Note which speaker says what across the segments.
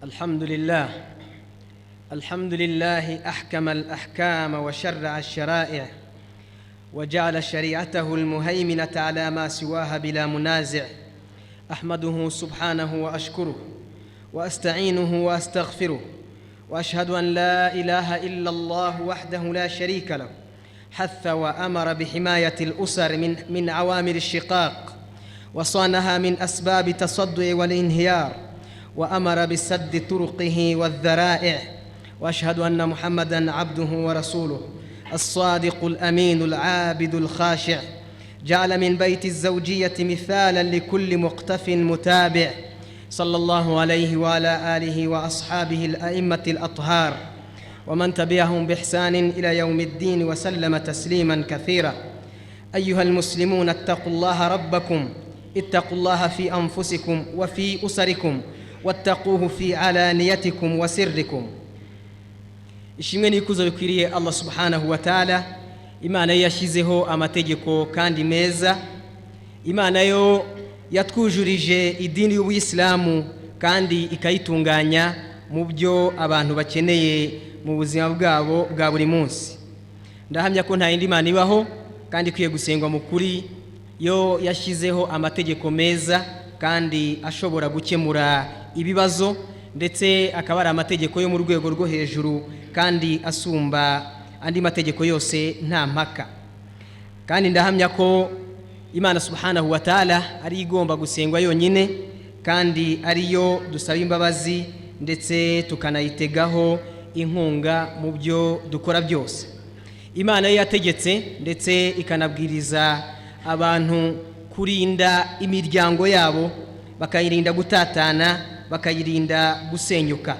Speaker 1: الحمد لله، الحمد لله أحكم الأحكام وشرع الشرائع وجعل شريعته المهيمنة على ما سواها بلا منازع. أحمده سبحانه وأشكره وأستعينه وأستغفره، وأشهد أن لا إله إلا الله وحده لا شريك له، حث وأمر بحماية الأسر من عوامل الشقاق، وصانها من أسباب التصدع والانهيار، وأمر بسد طرقه والذرائع. وأشهد أن محمدا عبده ورسوله الصادق الأمين العابد الخاشع، جعل من بيت الزوجية مثالا لكل مقتف متابع، صلى الله عليه وعلى آله وأصحابه الأئمة الأطهار ومن تبعهم بإحسان إلى يوم الدين وسلم تسليما كثيرا. أيها المسلمون، اتقوا الله ربكم، اتقوا الله في أنفسكم وفي أسركم، واتقوه في علانيتكم وسركم. Ishimwe n'ikuzo bikwiriye Allah سبحانه وتعالى, Imana yo yashyizeho amategeko kandi meza, Imana yo yatwujurije idini y'Ubuyisilamu kandi ikayitunganya mu byo abantu bakeneye mu buzima bwabo bwa buri munsi. Ndahamya ko nta yindi mana ibaho kandi ikwiye gusengwa mu kuri, yo yashyizeho amategeko meza kandi ashobora gukemura ibibazo, ndetse akaba ari amategeko yo mu rwego rwo hejuru kandi asumba andi mategeko yose nta mpaka. Kandi ndahamya ko Imana سبحانه وتعالى ari igomba gusengwa yonyine, kandi ariyo dusaba imbabazi ndetse tukanayitegaho inkunga mu byo dukora byose. Imana yo yategetse ndetse ikanabwiriza abantu kurinda imiryango yabo, bakayirinda gutatana, bakayirinda gusenyuka.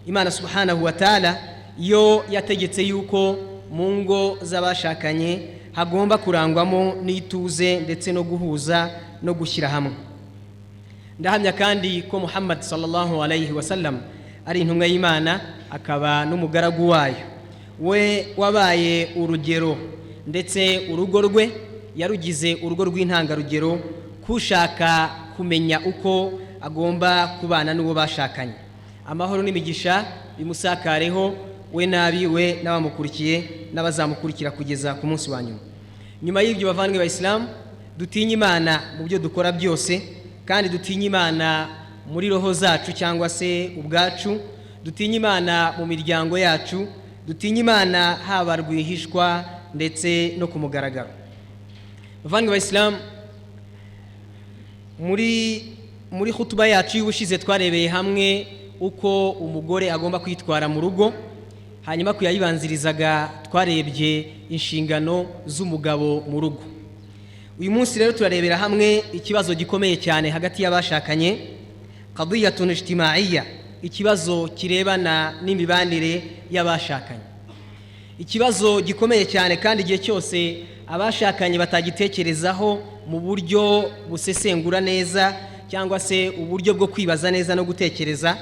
Speaker 1: Imana سبحانه وتعالى yo yategetse yuko mu ngo z'abashakanye hagomba kurangwamo n'ituze ndetse no guhuza no gushyira hamwe. Ndahamya kandi ko Muhammad صلى الله عليه وسلم ari intumwa y'Imana, akaba n'umugaragu wayo, we wabaye urugero, ndetse urugo rwe yarugize urugo rw'intangarugero kushaka kumenya uko agomba kubana n'uwo bashakanye. Amahoro n'imigisha bimusakareho, we n'abiwe n'abamukurikiye n'abazamukurikira kugeza ku munsi wa nyuma. Nyuma y'ibyo, bavandimwe bayisilamu, dutinye Imana mu byo dukora byose, kandi dutinye Imana muri roho zacu cyangwa se ubwacu, dutinye Imana mu miryango yacu, dutinye Imana haba rwihishwa ndetse no ku mugaragaro. Bavandimwe bayisilamu, muri hutuba yacu y'ubushize twarebeye hamwe uko umugore agomba kwitwara mu rugo. Hanyuma ku yayibanzirizaga twarebye inshingano z'umugabo mu rugo. Uyu munsi rero turarebera hamwe ikibazo gikomeye cyane hagati y'abashakanye, قضية اجتماعية, ikibazo kirebana n'imibanire y'abashakanye, ikibazo gikomeye cyane, kandi igihe cyose abashakanye batagitekerezaho mu buryo busesengura neza cyangwa se uburyo bwo kwibaza neza no gutekereza,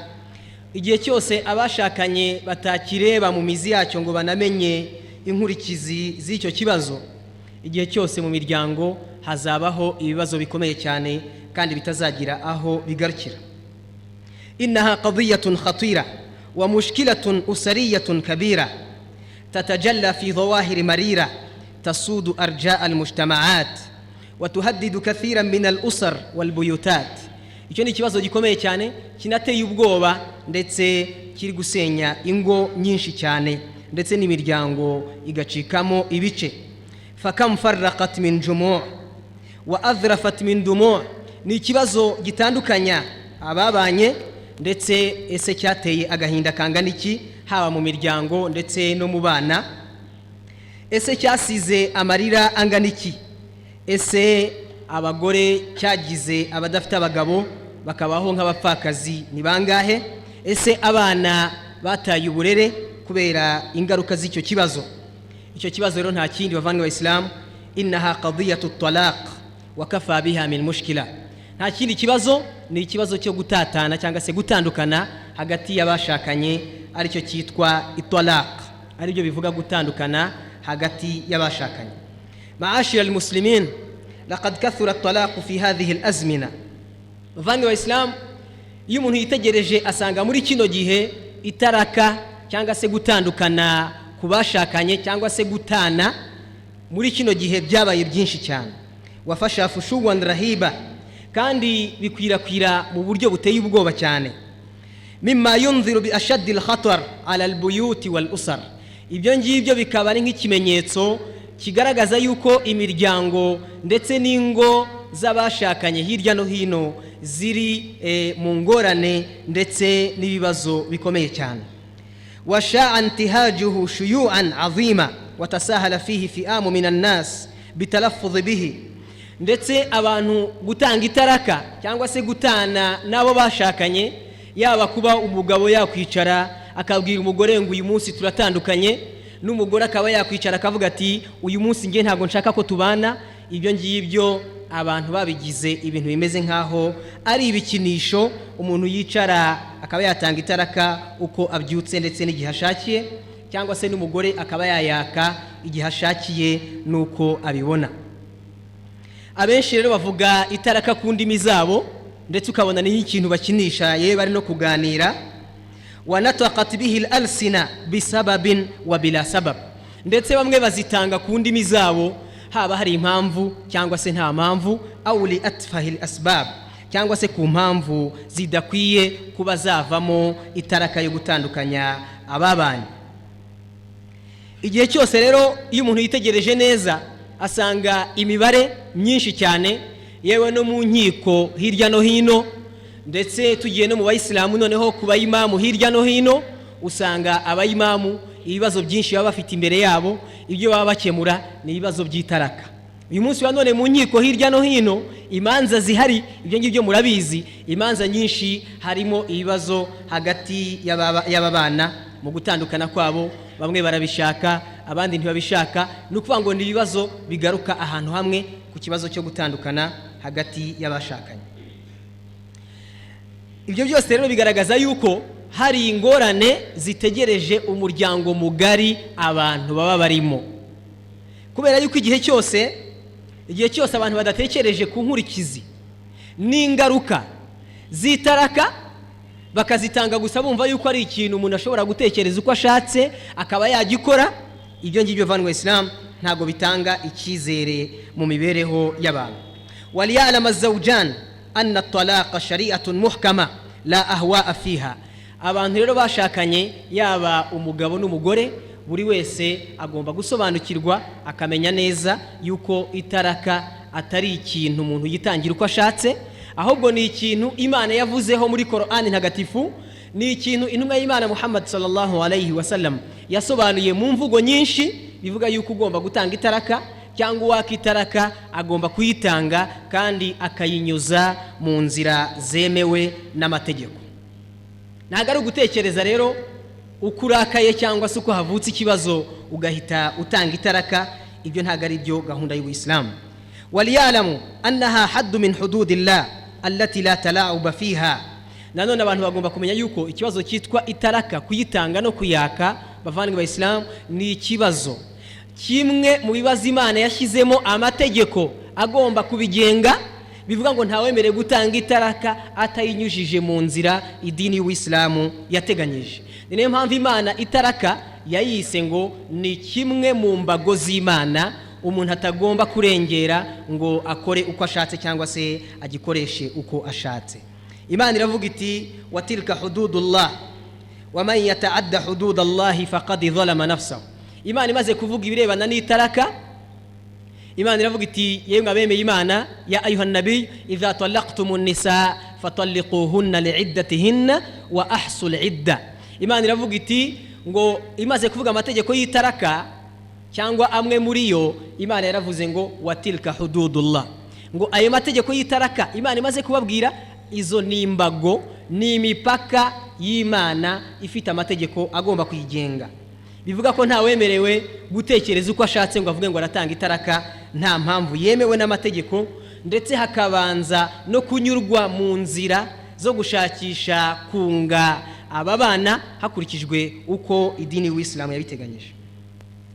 Speaker 1: igihe cyose abashakanye batakireba mu mizi yacyo ngo banamenye inkurikizi z'icyo kibazo, igihe cyose mu miryango hazabaho ibibazo bikomeye cyane kandi bitazagira aho bigarukira. إنها قضية خطيرة ومشكلة أسرية كبيرة تتجلى في ظواهر مريرة تسود أرجاء المجتمعات وتهدد كثيرا من الأسر والبيوتات. Icyo ni ikibazo gikomeye cyane, kinateye ubwoba, ndetse kiri gusenya ingo nyinshi cyane, ndetse n'imiryango igacikamo ibice. فكم فرقت من جموع وأذرفت من دموع. Ni ikibazo gitandukanya ababanye, ndetse ese cyateye agahinda kangana iki, haba mu miryango ndetse no mu bana? Ese cyasize amarira angana iki? Ese abagore cyagize abadafite abagabo, bakabaho nk'abapfakazi, ni bangahe? Ese abana bataye uburere kubera ingaruka z'icyo kibazo? Icyo kibazo rero nta kindi, bavandimwe bayisilamu, إنها قضية الطلاق وكفى بها من مشكلة. Nta kindi kibazo, ni ikibazo cyo gutatana cyangwa se gutandukana hagati y'abashakanye, aricyo cyitwa الطلاق, aribyo bivuga gutandukana hagati y'abashakanye. معاشر المسلمين، لقد كثر الطلاق في هذه الأزمنة. Bavandimwe bayisilamu, Iyo umuntu yitegereje asanga muri kino gihe itaraka cyangwa se gutandukana ku bashakanye cyangwa se gutana muri kino gihe byabaye byinshi cyane. وفشا فشوا رهيبا, kandi bikwirakwira mu buryo buteye ubwoba cyane. مما ينذر بأشد الخطر على البيوت والأسر. Ibyo ngibyo bikaba ari nk'ikimenyetso kigaragaza yuko imiryango ndetse n'ingo z'abashakanye hirya no hino ziri mu ngorane ndetse n'ibibazo bikomeye cyane. وشاع انتهاجه شيوعا عظيما وتساهل فيه فئام من الناس بالتلفظ به. Ndetse abantu gutanga itaraka cyangwa se gutana n'abo bashakanye, yaba kuba umugabo yakwicara akabwira umugore ngo uyu munsi turatandukanye, n'umugore akaba yakwicara akavuga ati uyu munsi njye ntabwo nshaka ko tubana, ibyo ngibyo abantu babigize ibintu bimeze nk'aho ari ibikinisho. Umuntu yicara akaba yatanga itaraka uko abyutse ndetse n'igihe ashakiye, cyangwa se n'umugore akaba yayaka igihe ashakiye n'uko abibona. Abenshi rero bavuga itaraka ku ndimi zabo, ndetse ukabona ni ikintu bakinisha, yewe bari no kuganira. ونطقت به الألسنة بسبب وبلا سبب. Ndetse bamwe bazitanga ku ndimi zabo, haba hari impamvu cyangwa se nta mpamvu, أو لأتفه الأسباب, cyangwa se ku mpamvu zidakwiye kuba zavamo itaraka yo gutandukanya ababanye. Igihe cyose rero iyo umuntu yitegereje neza asanga imibare myinshi cyane, yewe no mu nkiko hirya no hino, ndetse tugiye no mu bayisilamu, noneho ku bayimamu hirya no hino, usanga abayimamu ibibazo byinshi baba bafite imbere yabo, ibyo baba bakemura ni ibibazo by'itaraka. Uyu munsi wa none mu nkiko hirya no hino imanza zihari, ibyo ngibyo murabizi, imanza nyinshi harimo ibibazo hagati y'aba bana mu gutandukana kwabo. Bamwe barabishaka, abandi ntibabishaka. Ni ukuvuga ngo ni ibibazo bigaruka ahantu hamwe ku kibazo cyo gutandukana hagati y'abashakanye. Ibyo byose rero bigaragaza yuko hari ingorane zitegereje umuryango mugari abantu baba barimo, kubera yuko igihe cyose abantu badatekereje ku nkurikizi n'ingaruka z'itaraka, bakazitanga gusa bumva yuko ari ikintu umuntu ashobora gutekereza uko ashatse akaba yagikora, ibyo ngibyo, bavandimwe isilamu, ntabwo bitanga icyizere mu mibereho y'abantu. وليعلم الزوجان أن الطلاق شريعة محكمة لا أهواء فيها. Abantu rero bashakanye, yaba umugabo n'umugore, buri wese agomba gusobanukirwa akamenya neza yuko itaraka atari ikintu umuntu yitangira uko ashatse, ahubwo ni ikintu Imana yavuzeho muri Korani ntagatifu, ni ikintu intumwa y'Imana Muhammad صلى الله عليه وسلم yasobanuye mu mvugo nyinshi. Bivuga yuko ugomba gutanga itaraka cyangwa uwaka itaraka agomba kuyitanga kandi akayinyuza mu nzira zemewe n'amategeko. Ntabwo ari ugutekereza rero uko urakaye cyangwa se uko havutse ikibazo ugahita utanga itaraka. Ibyo ntabwo ari byo gahunda y'ubuyisilamu. وليعلموا أنها حد من حدود الله التي لا تلاعب فيها. Nanone abantu bagomba kumenya yuko ikibazo cyitwa itaraka, kuyitanga no kuyaka, bavandimwe bayisilamu, ni ikibazo kimwe mu bibazo Imana yashyizemo amategeko agomba kubigenga. Bivuga ngo ntawemerewe gutanga itaraka atayinyujije mu nzira idini y'ubuyisilamu yateganyije. Ni nayo mpamvu Imana itaraka yayise ngo ni kimwe mu mbago z'Imana umuntu atagomba kurengera ngo akore uko ashatse cyangwa se agikoreshe uko ashatse. Imana iravuga iti: وتلك حدود الله ومن يتعد حدود الله فقد ظلم نفسه. Imana imaze kuvuga ibirebana n'itaraka, Imana iravuga iti: yemwe abemeye Imana, يا أيها النبي إذا طلقتم النساء فطلقوهن لعدتهن وأحصوا العدة. Imana iravuga iti ngo imaze kuvuga amategeko y'itaraka cyangwa amwe muri yo, Imana yaravuze ngo وتلك حدود الله, ngo ayo mategeko y'itaraka Imana imaze kubabwira, izo ni imbago, ni imipaka y'Imana ifite amategeko agomba kuyigenga. Bivuga ko ntawemerewe gutekereza uko ashatse ngo avuge ngo aratanga itaraka nta mpamvu yemewe n'amategeko, ndetse hakabanza no kunyurwa mu nzira zo gushakisha kunga aba bana hakurikijwe uko idini y'Ubuyisilamu yabiteganyije.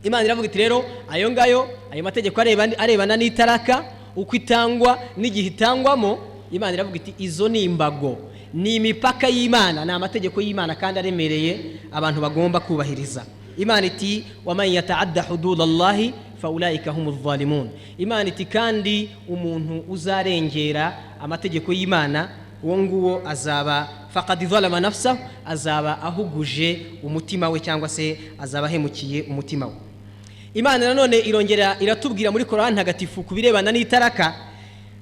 Speaker 1: Imana iravuga iti rero ayo ngayo, ayo mategeko arebana n'itaraka, uko itangwa n'igihe itangwamo, Imana iravuga iti izo ni imbago, ni imipaka y'Imana igomba kugenga Ni imipaka y'Imana, ni amategeko y'Imana kandi aremereye abantu bagomba kubahiriza. Imana iti: "Waman yataadda hudud Allahi faulaika humu dhalimun." Imana iti: "Kandi umuntu uzarengera amategeko y'Imana, uwo nguwo azaba faqad zalama nafsahu, azaba ahuguje umutima we cyangwa se azaba ahemukiye umutima we." Imana nanone irongera iratubwira muri Korani Ntagatifu ku birebana n'itaraka: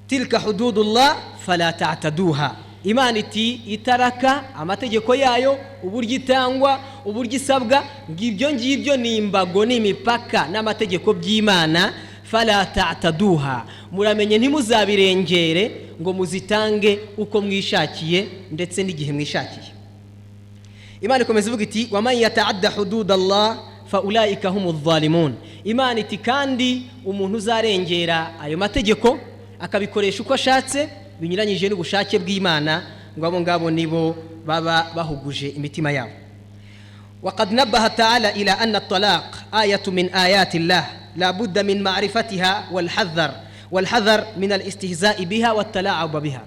Speaker 1: "Tilka hududullah fala ta'taduha." Imana iti: "Itaraka, amategeko yayo, uburyo itangwa, uburyo isabwa, ngibyo ngibyo ni imbago n'imipaka n'amategeko by'Imana. Fala ta'taduha, muramenye ntimuzabirengere ngo muzitange uko mwishakiye ndetse n'igihe mwishakiye." Imana ikomeza ivuga iti: "Waman yataadda hudud Allah faulaika humu dhalimun." Imana iti: "Kandi umuntu uzarengera ayo mategeko akabikoresha uko ashatse binyuranyije n'ubushake bw'Imana, ngo abo ngabo nibo baba bahuguje imitima yabo." وقد نبه تعالى إلى أن الطلاق آية من آيات الله لا بد من معرفتها والحذر من الاستهزاء بها والتلاعب بها.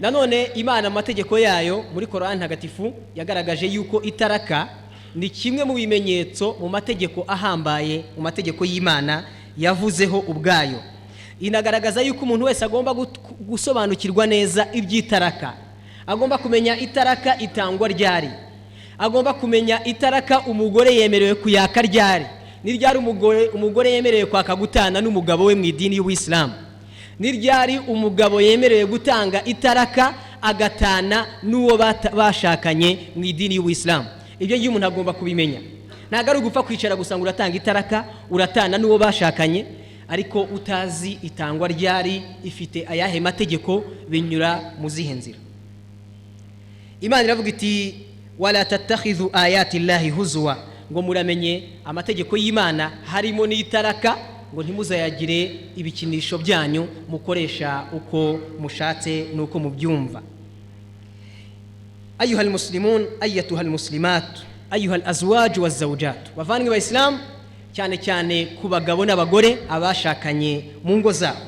Speaker 1: Nanone Imana amategeko yayo muri Korani Ntagatifu yagaragaje yuko itaraka ni kimwe mu bimenyetso mu mategeko ahambaye, mu mategeko y'Imana yavuzeho ubwayo. Inagaragaza yuko umuntu wese agomba gusobanukirwa neza iby'itaraka, agomba kumenya itaraka itangwa ryari, agomba kumenya itaraka umugore yemerewe kuyaka ryari, ni ryari umugore yemerewe kwaka gutana n'umugabo we mu idini y'Ubuyisilamu, ni ryari umugabo yemerewe gutanga itaraka agatana n'uwo bashakanye mu idini y'Ubuyisilamu. Ibyo ngibyo umuntu agomba kubimenya. Ntabwo ari ugupfa kwicara gusa ngo uratanga itaraka, uratana n'uwo bashakanye, ariko utazi itangwa ryari, ifite ayahe mategeko, binyura mu zihe nzira. Imana iravuga iti: "Wala tattakhidhu ayati llahi huzwa." Ngo muramenye amategeko y'Imana harimo n'itaraka, ngo ntimuzayagire ibikinisho byanyu mukoresha uko mushatse n'uko mubyumva. أيها المسلمون، أيتها المسلمات، أيها الأزواج والزوجات, bavandimwe bayisilamu, cyane cyane ku bagabo n'abagore, abashakanye mu ngo zabo,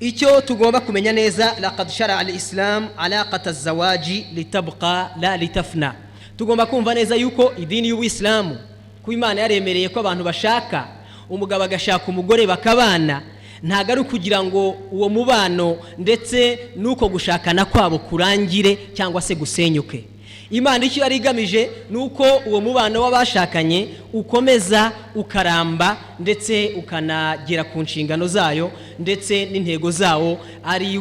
Speaker 1: icyo tugomba kumenya neza: لقد شرع الإسلام علاقة الزواج لتبقى لا لتفنى. Tugomba kumva neza yuko idini y'Ubuyisilamu, kuba Imana yaremereye ko abantu bashaka, umugabo agashaka umugore bakabana, ntabwo ari ukugira ngo uwo mubano ndetse n'uko gushakana kwabo kurangire cyangwa se gusenyuke. Imana icyo yari igamije ni uko uwo mubano w'abashakanye ukomeza ukaramba ndetse ukanagera ku nshingano zayo ndetse n'intego zawo,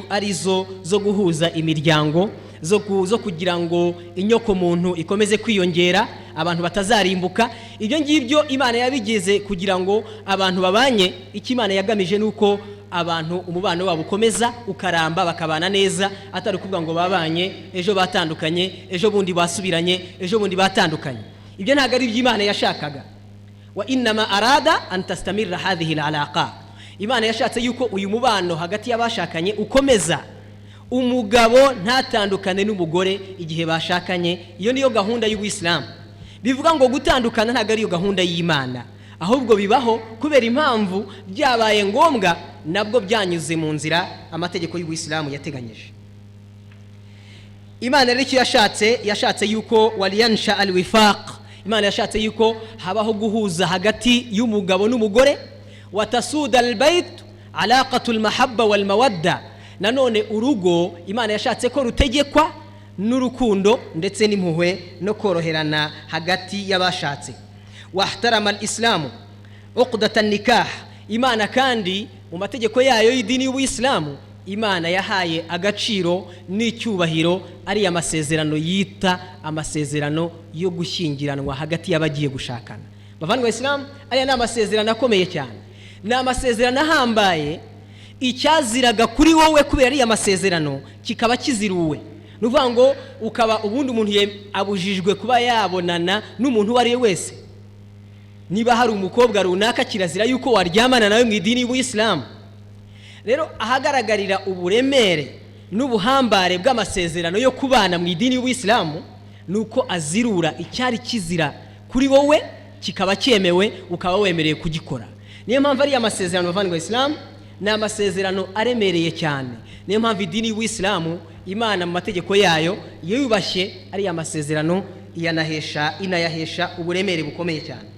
Speaker 1: ari zo zo guhuza imiryango, zo kugira ngo inyokomuntu ikomeze kwiyongera, abantu batazarimbuka. Ibyo ngibyo Imana yabigeze kugira ngo abantu babanye. Icyo Imana yagamije ni uko abantu umubano wabo ukomeza ukaramba, bakabana neza, atari ukuvuga ngo babanye, ejo batandukanye, ejo bundi basubiranye, ejo bundi batandukanye. Ibyo ntabwo ari ibyo Imana yashakaga. وإنما أراد أن تستمر هذه العلاقة. Imana yashatse yuko uyu mubano hagati y'abashakanye ukomeza, umugabo ntatandukane n'umugore igihe bashakanye. Iyo niyo gahunda y'Ubuyisilamu. Bivuga ngo gutandukana ntabwo ariyo gahunda y'Imana, ahubwo bibaho kubera impamvu byabaye ngombwa, nabwo byanyuze mu nzira amategeko y'Ubuyisilamu yateganyije. Imana rero icyo yashatse, yashatse yuko ولينشأ الوفاق. Imana yashatse yuko habaho guhuza hagati y'umugabo n'umugore. وتسود البيت علاقة المحبة والمودة. Nanone urugo Imana yashatse ko rutegekwa n'urukundo ndetse n'impuhwe no koroherana hagati y'abashatse. واحترم الإسلام عقدة النكاح. Imana kandi mu mategeko yayo y'idini y'Ubuyisilamu, Imana yahaye agaciro n'icyubahiro ariya masezerano yita amasezerano yo gushyingiranwa hagati y'abagiye gushakana. Bavandimwe isilamu, ariya ni amasezerano akomeye cyane, ni amasezerano ahambaye. Icyaziraga kuri wowe kubera ariya masezerano kikaba kiziruwe. Ni ukuvuga ngo ukaba ubundi umuntu abujijwe kuba yabonana n'umuntu uwo ari we wese. Niba hari umukobwa runaka, kirazira yuko waryamana nawe mu idini y'Ubuyisilamu. Rero ahagaragarira uburemere n'ubuhambare bw'amasezerano yo kubana mu idini y'Ubuyisilamu ni uko azirura icyari kizira kuri wowe kikaba cyemewe, ukaba wemerewe kugikora. Niyo mpamvu ariya masezerano, bavandimwe isilamu, ni amasezerano aremereye cyane. Niyo mpamvu idini y'Ubuyisilamu Imana mu mategeko yayo yubashye ariya masezerano, iyanahesha inayahesha uburemere bukomeye cyane.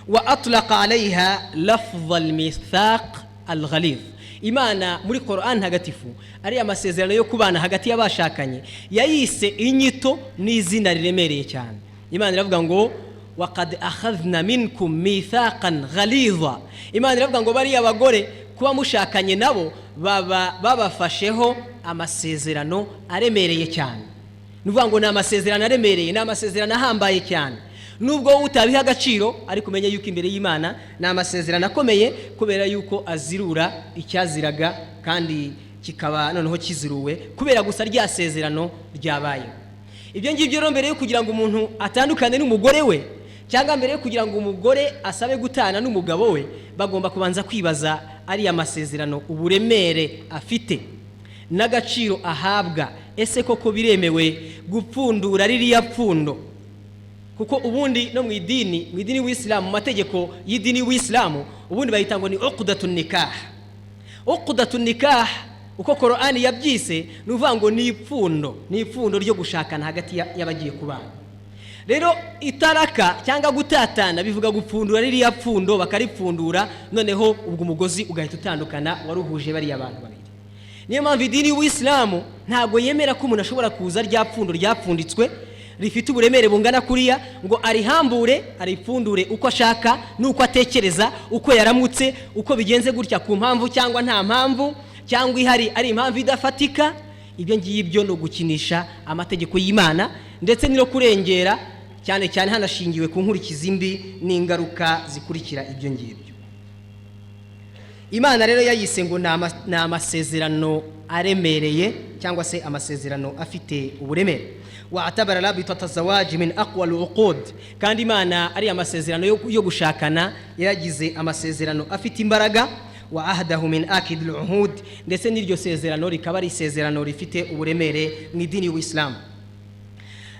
Speaker 1: Wa atlaqa alayha lafdha almithaq alghalidh. Imana muri Quran ntagatifu ariya masezerano yo kubana hagati y'abashakanye yayise inyito n'izina riremereye cyane. Imana iravuga ngo waqad akhadhna minkum mithaqan ghalidha. Imana iravuga ngo bariya bagore kuba mushakanye nabo baba babafasheho amasezerano aremereye cyane. Ni ukuvuga ngo ni amasezerano aremereye, ni amasezerano ahambaye cyane. Nubwo wowe utabiha agaciro, ariko umenye yuko imbere y'Imana ni amasezerano akomeye, kubera yuko azirura icyaziraga kandi kikaba noneho kiziruwe kubera gusa rya sezerano ryabayeho. Ibyo ngibyo rero, mbere yo kugira ngo umuntu atandukane n'umugore we, cyangwa mbere yo kugira ngo umugore asabe gutana n'umugabo we, bagomba kubanza kwibaza ariya masezerano uburemere afite n'agaciro ahabwa. Ese koko biremewe gupfundura ririya pfundo? Kuko ubundi no mu idini y'Ubuyisilamu, mu mategeko y'idini y'Ubuyisilamu, ubundi bayita ngo ni uqdatu nikah. Uqdatu nikah, uko Korani yabyise, ni ukuvuga ngo ni ipfundo, ni ipfundo ryo gushakana hagati y'abagiye kubana. Rero itaraka cyangwa gutatana bivuga gupfundura ririya pfundo, bakaripfundura, noneho ubwo umugozi ugahita utandukana waruhuje bariya bantu babiri. Niyo mpamvu idini y'Ubuyisilamu ntabwo yemera ko umuntu ashobora kuza rya pfundo ryapfunditswe rifite uburemere bungana kuriya ngo arihambure, aripfundure uko ashaka n'uko atekereza, uko yaramutse, uko bigenze gutya, ku mpamvu cyangwa nta mpamvu, cyangwa ihari ari impamvu idafatika. Ibyo ngibyo ni ugukinisha amategeko y'Imana, ndetse no kurengera cyane cyane, hanashingiwe ku nkurikizi mbi n'ingaruka zikurikira ibyo ngibyo. Imana rero yayise ngo ni amasezerano aremereye cyangwa se amasezerano afite uburemere. Waatabara rabitata zawaji min aqwa al-uqud. Kandi Imana ari amasezerano yo gushakana yagize amasezerano afite imbaraga. Wa ahdahu min akid al-uhud. Ndetse n'iryo sezerano rikaba ari isezerano rifite uburemere mu idini y'Ubuyisilamu.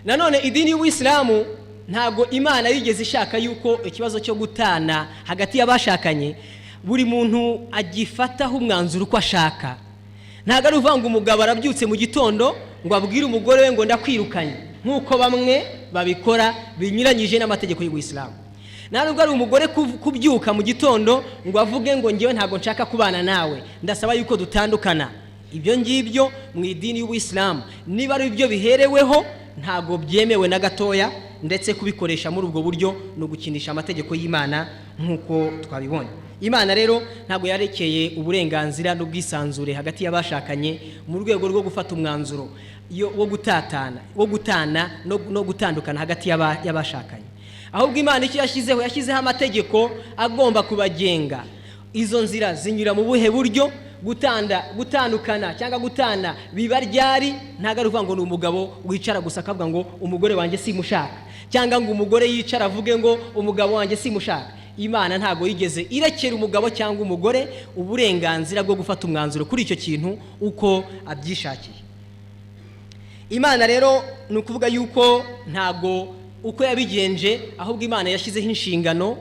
Speaker 1: Nanone idini y'Ubuyisilamu, ntabwo Imana yigeze ishaka yuko ikibazo cyo gutana hagati y'abashakanye buri muntu agifataho umwanzuro uko ashaka. Ntabwo ari ukuvuga ngo umugabo arabyutse mu gitondo ngo abwire umugore we ngo ndakwirukanye, nk'uko bamwe babikora binyuranyije n'amategeko y'Ubuyisilamu. Nta nubwo ari umugore kubyuka mu gitondo ngo avuge ngo ngewe ntabwo nshaka kubana nawe, ndasaba yuko dutandukana. Ibyo ngibyo mu idini y'Ubuyisilamu, niba ari byo bihereweho, ntabwo byemewe na gatoya. Ndetse kubikoresha muri ubwo buryo ni ugukinisha amategeko y'Imana nk'uko twabibonye. Imana rero ntabwo yarekeye uburenganzira n'ubwisanzure hagati y'abashakanye mu rwego rwo gufata umwanzuro wo gutatana, wo gutana no gutandukana hagati y'abashakanye. Ahubwo Imana icyo yashyizeho, yashyizeho amategeko agomba kubagenga. Izo nzira zinyura mu buhe buryo? Gutanda, gutandukana cyangwa gutana biba ryari? Ntabwo ari ukuvuga ngo ni umugabo wicara gusa akavuga ngo umugore wanjye simushaka, cyangwa ngo umugore yicara avuge ngo umugabo wanjye simushaka. Imana ntabwo yigeze irekera umugabo cyangwa umugore uburenganzira bwo gufata umwanzuro kuri icyo kintu uko abyishakiye. Imana rero ni ukuvuga yuko ntabwo uko yabigenje, ahubwo Imana yashyizeho inshingano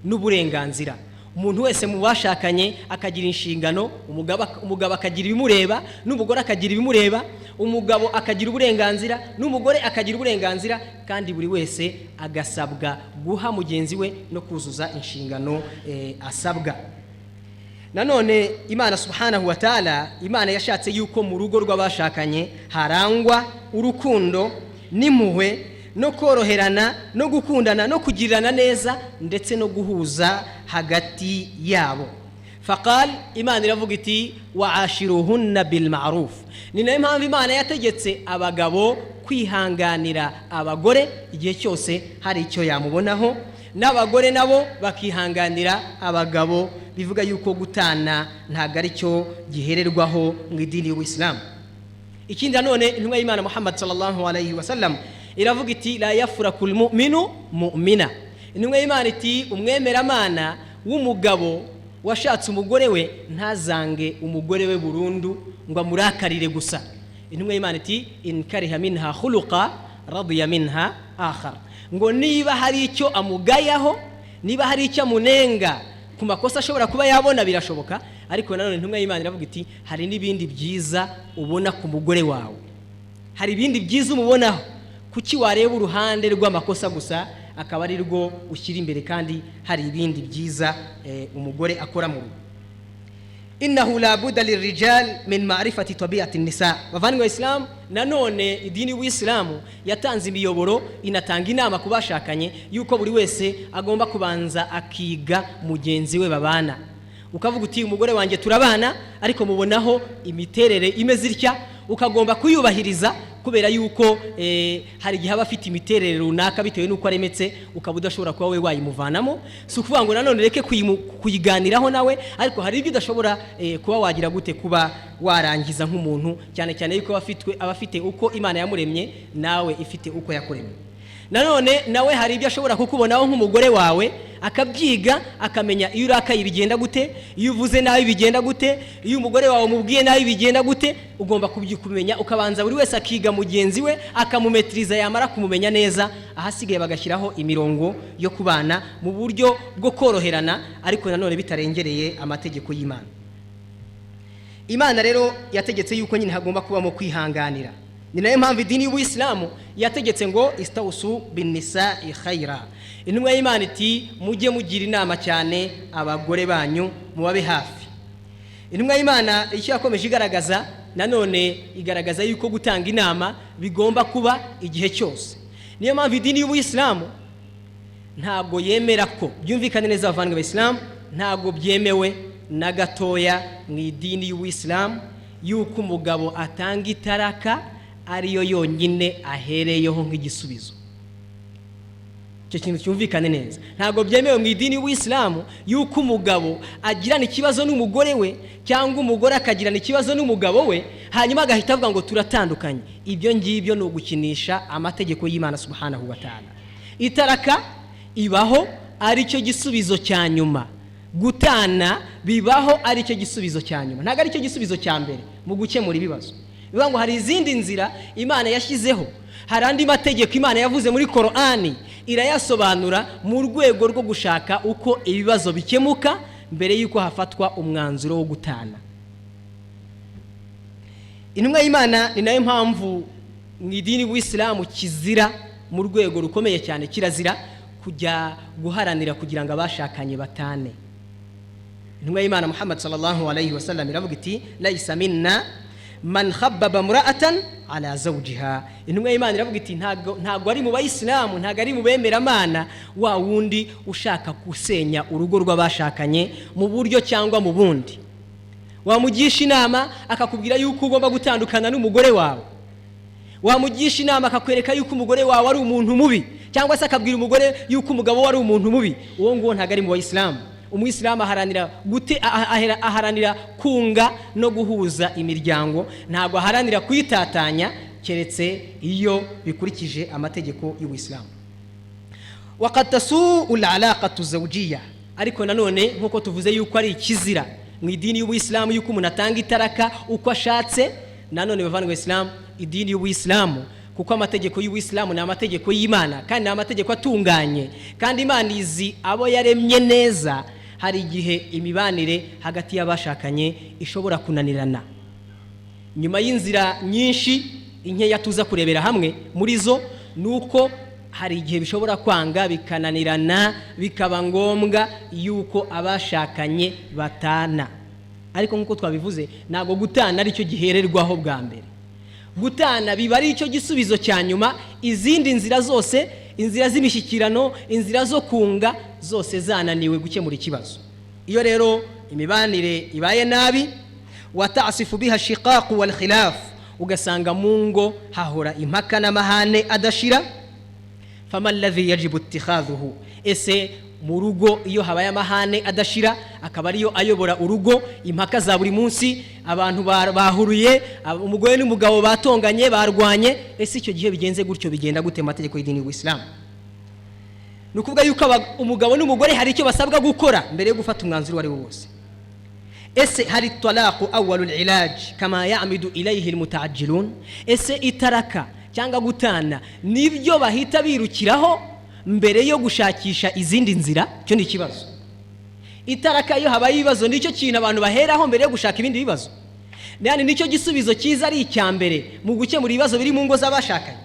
Speaker 1: n'uburenganzira. Umuntu wese mu bashakanye akagira inshingano, umugabo akagira ibimureba n'umugore akagira ibimureba, umugabo akagira uburenganzira n'umugore akagira uburenganzira, kandi buri wese agasabwa guha mugenzi we no kuzuza inshingano asabwa. Nanone Imana subhanahu wa taala, Imana yashatse yuko mu rugo rw'abashakanye harangwa urukundo n'impuhwe no koroherana no gukundana no kugirirana neza, ndetse no guhuza hagati yabo. Faqal, Imana iravuga iti waashiruhunna bilmaruf. Ni nayo mpamvu Imana yategetse abagabo kwihanganira abagore igihe cyose hari icyo yamubonaho, n'abagore nabo bakihanganira abagabo. Bivuga yuko gutana ntabwo ari cyo gihererwaho mu idini y'Ubuyisilamu. Ikindi nanone, intumwa y'Imana Muhammad sallallahu alayhi wa sallam iravuga iti la yafuraku lmuminu mumina. Intumwa y'Imana iti umwemeramana w'umugabo washatse umugore we ntazange umugore we burundu ngo amurakarire gusa. Intumwa y'Imana iti in kariha minha khuluqa radiya minha akhar. Ngo niba hari icyo amugayaho, niba hari icyo amunenga ku makosa ashobora kuba yabona, birashoboka. Ariko nanone intumwa y'Imana iravuga iti hari n'ibindi byiza ubona ku mugore wawe, hari ibindi byiza umubonaho. Kuki wareba uruhande rw'amakosa gusa akaba ari rwo ushyira imbere, kandi hari ibindi byiza umugore akora mu rugo? Innahu la budda lirrijal min ma'rifati tabi'ati nisa. Bavandimwe Isilamu, nanone idini y'Ubuyisilamu yatanze imiyoboro, inatanga inama ku bashakanye yuko buri wese agomba kubanza akiga mugenzi we babana. Ukavuga uti umugore wanjye turabana, ariko mubonaho imiterere imeze itya, ukagomba kuyubahiriza, kubera yuko hari igihe aba afite imiterere runaka bitewe n'uko aremetse, ukaba udashobora kuba we wayimuvanamo. Si ukuvuga ngo nanone reke kuyiganiraho nawe, ariko hari ibyo udashobora kuba wagira gute, kuba warangiza nk'umuntu, cyane cyane yuko aba afite uko Imana yamuremye, nawe ifite uko yakuremye. Nanone nawe hari ibyo ashobora kukubonaho nk'umugore wawe, akabyiga, akamenya iyo urakaye bigenda gute, iyo uvuze nabi bigenda gute, iyo umugore wawe umubwiye nabi bigenda gute. Ugomba kumenya, ukabanza buri wese akiga mugenzi we, akamumetiriza. Yamara kumumenya neza, ahasigaye bagashyiraho imirongo yo kubana mu buryo bwo koroherana, ariko nanone bitarengereye amategeko y'Imana. Imana rero yategetse yuko nyine hagomba kubamo kwihanganira. Ni nayo mpamvu idini y'Ubuyisilamu yategetse ngo istawusu binnisa'i khayra. Intumwa y'Imana iti mujye mugira inama cyane abagore banyu, mubabe hafi. Intumwa y'Imana icyo yakomeje igaragaza, nanone igaragaza yuko gutanga inama bigomba kuba igihe cyose. Niyo mpamvu idini y'Ubuyisilamu ntabwo yemera ko, byumvikane neza abavandimwe b'Isilamu, ntabwo byemewe na gatoya mu idini y'Ubuyisilamu yuko umugabo atanga itaraka ariyo yonyine ahereyeho nk'igisubizo. Icyo kintu cyumvikane neza. Ntabwo byemewe mu idini y'Ubuyisilamu yuko umugabo agirana ikibazo n'umugore we, cyangwa umugore akagirana ikibazo n'umugabo we, hanyuma agahita avuga ngo turatandukanye. Ibyo ngibyo ni ugukinisha amategeko y'Imana subhanahu wa ta'ala. Itaraka ibaho aricyo gisubizo cya nyuma. Gutana bibaho aricyo gisubizo cya nyuma, ntabwo aricyo gisubizo cya mbere mu gukemura ibibazo. Bivuga ngo hari izindi nzira Imana yashyizeho, hari andi mategeko Imana yavuze muri Korani, irayasobanura mu rwego rwo gushaka uko ibibazo bikemuka mbere y'uko hafatwa umwanzuro wo gutana. Intumwa y'Imana, ni nayo mpamvu mu idini y'Ubuyisilamu kizira mu rwego rukomeye cyane, kirazira kujya guharanira kugira ngo abashakanye batane. Intumwa y'Imana Muhammad sallallahu alayhi wa sallam iravuga iti laysa minna man khabbaba mura'atan ala zawjiha. Intumwa y'Imana iravuga iti ntago ari mu bayisilamu, ntago ari mu bemeramana wa wundi ushaka gusenya urugo rw'abashakanye mu buryo cyangwa mu bundi. Wamugisha inama akakubwira yuko ugomba gutandukana n'umugore wawe, wamugisha inama akakwereka yuko umugore wawe ari umuntu mubi, cyangwa se akabwira umugore yuko umugabo we ari umuntu mubi, uwo nguwo ntago ari mu bayisilamu. Umuyisilamu aharanira gute? Aharanira kunga no guhuza imiryango, ntabwo aharanira kuyitatanya, keretse iyo bikurikije amategeko y'Ubuyisilamu. Waqad tasuu alaqatu zawjiya. Ariko nanone nk'uko tuvuze yuko ari ikizira mu idini y'Ubuyisilamu yuko umuntu atanga itaraka uko ashatse, nanone bavandimwe Isilamu, idini y'Ubuyisilamu, kuko amategeko y'Ubuyisilamu ni amategeko y'Imana kandi ni amategeko atunganye, kandi Imana izi abo yaremye neza, hari igihe imibanire hagati y'abashakanye ishobora kunanirana nyuma y'inzira nyinshi. Inkeya tuza kurebera hamwe muri zo ni uko hari igihe bishobora kwanga, bikananirana, bikaba ngombwa yuko abashakanye batana. Ariko nk'uko twabivuze, ntabwo gutana aricyo gihererwaho bwa mbere. Gutana biba ari icyo gisubizo cya nyuma, izindi nzira zose, inzira z'imishyikirano, inzira zo kunga zose zananiwe gukemura ikibazo. Iyo rero imibanire ibaye nabi, watasifu biha shiqaqu wal khilaf, ugasanga mu ngo hahora impaka n'amahane adashira. Fama alladhi yajibu ittikhadhuhu? Ese mu rugo iyo habaye amahane adashira, akaba ariyo ayobora urugo, impaka za buri munsi, abantu bahuruye, umugore n'umugabo batonganye, barwanye, ese icyo gihe bigenze gutyo bigenda gute mu mategeko y'idini y'Ubuyisilamu? Ni ukuvuga yuko umugabo n'umugore hari icyo basabwa gukora mbere yo gufata umwanzuro uwo ari wo wose. Ese hari talaqu awwalul ilaj kama ya'midu ilayhi almutaajjilun? Ese itaraka cyangwa gutana nibyo bahita birukiraho mbere yo gushakisha izindi nzira? Icyo ni ikibazo. Itaraka iyo habaye ibibazo, nicyo kintu abantu baheraho mbere yo gushaka ibindi bibazo. Yani nicyo gisubizo cyiza ari icya mbere mu gukemura ibibazo biri mu ngo z'abashakanye.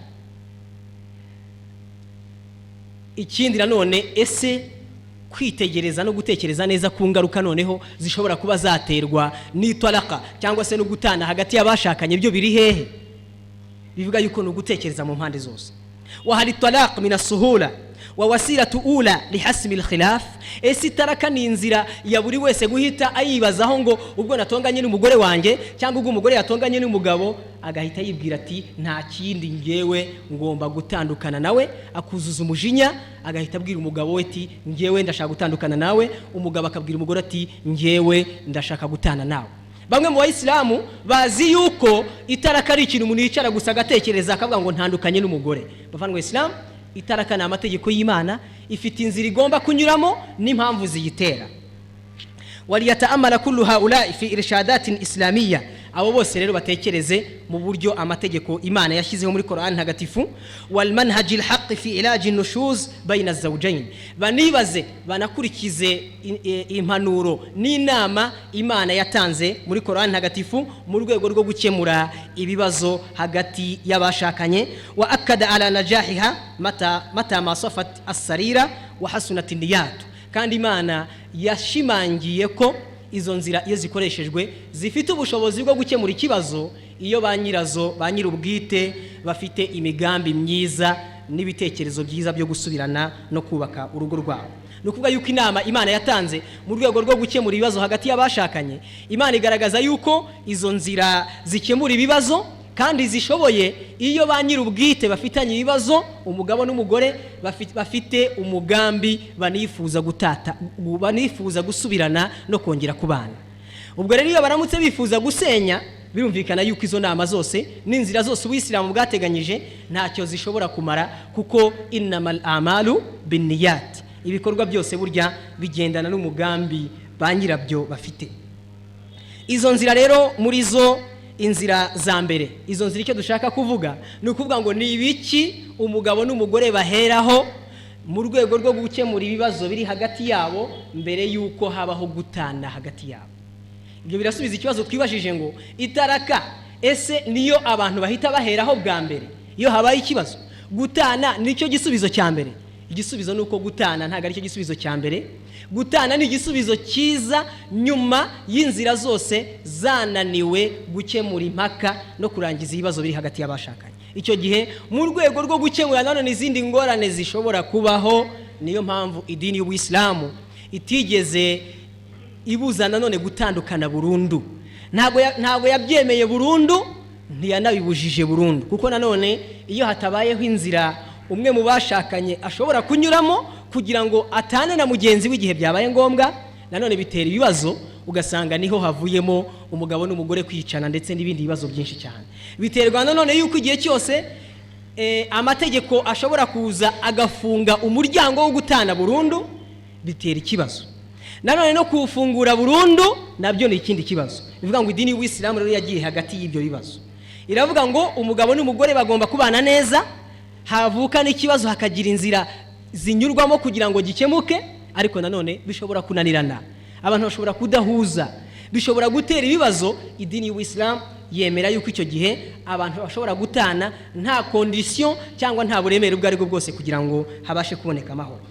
Speaker 1: Ikindi nanone, ese kwitegereza no gutekereza neza ku ngaruka noneho zishobora kuba zaterwa n'italaka cyangwa se no gutana hagati y'abashakanye, byo biri hehe? Bivuga yuko ni ugutekereza mu mpande zose. وهل الطلاق من السهولة ووسيلة أولى لحسم الخلاف؟ Ese itaraka ni inzira ya buri wese guhita ayibazaho ngo ubwo natonganye n'umugore wanjye, cyangwa ubwo umugore yatonganye n'umugabo, agahita yibwira ati nta kindi, ngewe ngomba gutandukana nawe, akuzuza umujinya, agahita abwira umugabo we ati ngewe ndashaka gutandukana nawe, umugabo akabwira umugore ati ngewe ndashaka gutana nawe? Bamwe mu Bayisilamu bazi yuko itaraka ari ikintu umuntu yicara gusa agatekereza, akavuga ngo ntandukanye n'umugore. Bavandimwe Isilamu, itaraka ni amategeko y'Imana, ifite inzira igomba kunyuramo n'impamvu ziyitera. وليتأمل كل هؤلاء في إرشادات إسلامية. Abo bose rero batekereze mu buryo amategeko Imana yashyizeho muri Korani Ntagatifu, والمنهج الحق في علاج النشوز بين الزوجين. Banibaze, banakurikize impanuro n'inama Imana yatanze muri Korani Ntagatifu mu rwego rwo gukemura ibibazo hagati y'abashakanye. وأكد على نجاحها متى ما صفت السريرة وحسنت النيات. Kandi Imana yashimangiye ko izo nzira iyo zikoreshejwe zifite ubushobozi bwo gukemura ikibazo, iyo ba nyirazo, ba nyir'ubwite, bafite imigambi myiza n'ibitekerezo byiza byo gusubirana no kubaka urugo rwabo. Ni ukuvuga yuko inama Imana yatanze mu rwego rwo gukemura ibibazo hagati y'abashakanye, Imana igaragaza yuko izo nzira zikemura ibibazo kandi zishoboye iyo ba nyir'ubwite bafitanye ibibazo, umugabo n'umugore, bafite umugambi, banifuza gutata, banifuza gusubirana no kongera kubana. Ubwo rero iyo baramutse bifuza gusenya, birumvikana yuko izo nama zose n'inzira zose Ubuyisilamu bwateganyije ntacyo zishobora kumara, kuko إنما الأعمال بالنيات, ibikorwa byose burya bigendana n'umugambi ba nyirabyo bafite. Izo nzira rero, muri zo inzira za mbere, izo nzira, icyo dushaka kuvuga ni ukuvuga ngo ni ibiki umugabo n'umugore baheraho mu rwego rwo gukemura ibibazo biri hagati yabo mbere y'uko habaho gutana hagati yabo? Ibyo birasubiza ikibazo twibajije ngo itaraka ese niyo abantu bahita baheraho bwa mbere iyo habaye ikibazo? Gutana nicyo gisubizo cya mbere? Igisubizo ni uko gutana ntabwo aricyo gisubizo cya mbere. Gutana ni igisubizo cyiza nyuma y'inzira zose zananiwe gukemura impaka no kurangiza ibibazo biri hagati y'abashakanye. Icyo gihe, mu rwego rwo gukemura nanone izindi ngorane zishobora kubaho, niyo mpamvu idini y'Ubuyisilamu itigeze ibuza nanone gutandukana burundu. Ntabwo yabyemeye burundu, ntiyanabibujije burundu, kuko nanone iyo hatabayeho inzira umwe mu bashakanye ashobora kunyuramo kugira ngo atane na mugenzi we igihe byabaye ngombwa, nanone bitera ibibazo, ugasanga niho havuyemo umugabo n'umugore kwicana ndetse n'ibindi bibazo byinshi cyane. Biterwa nanone yuko igihe cyose amategeko ashobora kuza agafunga umuryango wo gutana burundu, bitera ikibazo. Nanone no kuwufungura burundu nabyo ni ikindi kibazo. Bivuga ngo idini y'Ubuyisilamu rero yagiye hagati y'ibyo bibazo, iravuga ngo umugabo n'umugore bagomba kubana neza, havuka n'ikibazo hakagira inzira zinyurwamo kugira ngo gikemuke. Ariko nanone bishobora kunanirana, abantu bashobora kudahuza, bishobora gutera ibibazo. Idini y'Ubuyisilamu yemera yuko icyo gihe abantu bashobora gutana nta condition cyangwa nta buremere ubwo aribwo bwose kugira ngo habashe kuboneka amahoro.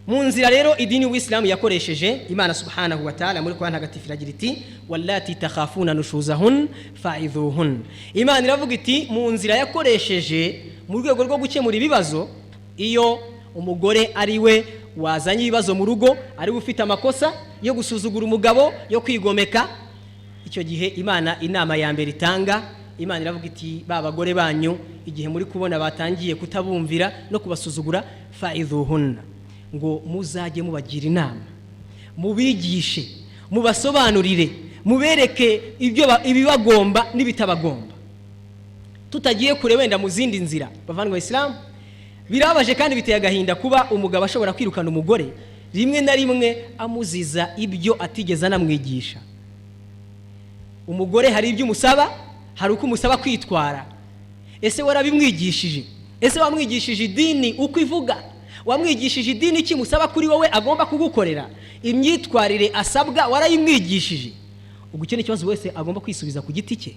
Speaker 1: Mu nzira rero idini y'Ubuyisilamu yakoresheje, Imana سبحانه وتعالى muri Korani Ntagatifu iragira iti واللاتي تخافون نشوزهن فعظوهن. Imana iravuga iti mu nzira yakoresheje mu rwego rwo gukemura ibibazo, iyo umugore ari we wazanye ibibazo mu rugo, ari we ufite amakosa yo gusuzugura umugabo, yo kwigomeka, icyo gihe Imana, inama ya mbere itanga, Imana iravuga iti ba bagore banyu, igihe muri kubona batangiye kutabumvira no kubasuzugura, فعظوهن, ngo muzajye mubagira inama, mubigishe, mubasobanurire, mubereke ibyo ibibagomba n'ibitabagomba. Tutagiye kure wenda mu zindi nzira, bavandimwe Isilamu, birababaje kandi biteye agahinda kuba umugabo ashobora kwirukana umugore rimwe na rimwe amuziza ibyo atigeze anamwigisha. Umugore hari ibyo umusaba, hari uko umusaba kwitwara. Ese warabimwigishije? Ese wamwigishije idini uko ivuga? Wamwigishije idini iki musaba kuri wowe agomba kugukorera? Imyitwarire asabwa warayimwigishije? Ubwo icyo ni ikibazo wese agomba kwisubiza ku giti cye